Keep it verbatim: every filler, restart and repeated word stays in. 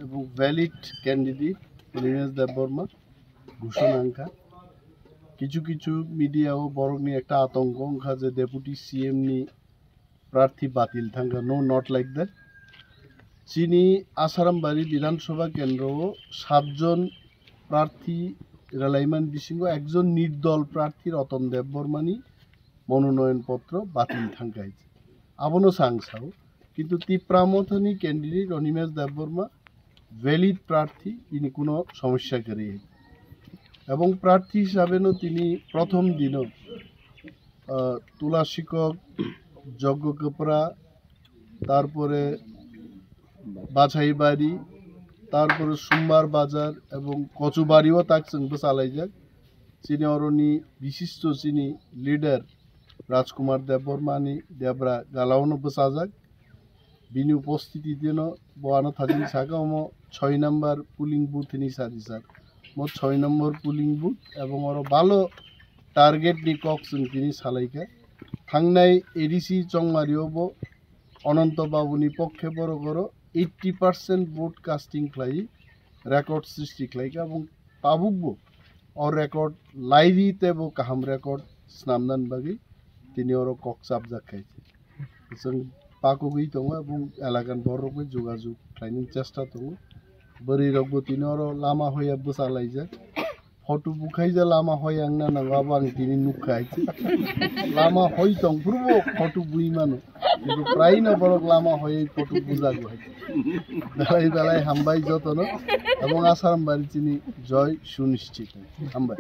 এবং valid candidate Animesh দেববর্মা ঘোষণা অংখা। কিছু কিছু মিডিয়াও বরংনি একটা আতঙ্ক অংখা যে ডেপুটি সিএম নি প্রার্থী বাতিল থাকা। No, not like that. Chini Asarambaria বিধানসভা কেন্দ্রও সাতজন প্রার্থী রেলাইমান বিসিংহ একজন নির্দল প্রার্থী রতন দেববর্মানি মনোনয়ন পত্র বাতিল থাকা হয়েছে। আবনো সাংসাও কিন্তু তিপ্রা মথানি ক্যান্ডিডেট অনিমেষ দেববর্মা ভ্যালিড প্রার্থী, তিনি কোনো সমস্যা করে এবং প্রার্থী হিসাবে নো তিনি প্রথম দিনও আহ, তুলাশিকক, যজ্ঞকোপড়া, তারপরে বাছাইবাড়ি, তারপরে সোমবার বাজার এবং কচুবাড়িও তাক চুংবো চালাইজাক। Chini oroni বিশিষ্ট chini লিডার রাজকুমার দেববর্মানি দেবরা গালাওনো বসাজাক। Bini উপস্থিতি দিনো bo ano thajin saka omo ছয় নম্বর polling booth hini sadi sar. Mo ছয় নম্বর পুলিং বুথ এবং oro balo target ni kok chwng tini salaikha. Thangnai ADC Chongmari o bo Ananto Babu ni pokkhe borok oro eighty percent vote casting khlai record srishti khlaikha এবং tabuk bo o record laidi tei bo kaham record snamnani bagwi tini oro kok chapjak khai. Chwng pakugwi tongo, ebong elakan borok bai jogajog khlainani chesta tongo. Bwrwi rokbo tini oro lama hoya bwsa laijak. Photo bukhaija lama hoya wngna nango, abo ang tini nukha hai. Lama hoi tong phuru bo photo bui mano. Kintu prai no borok lama hoya photo bujago hai. Belai belai hambai jotono. Ebong Asaram bari chini joy sunischit. Hambai.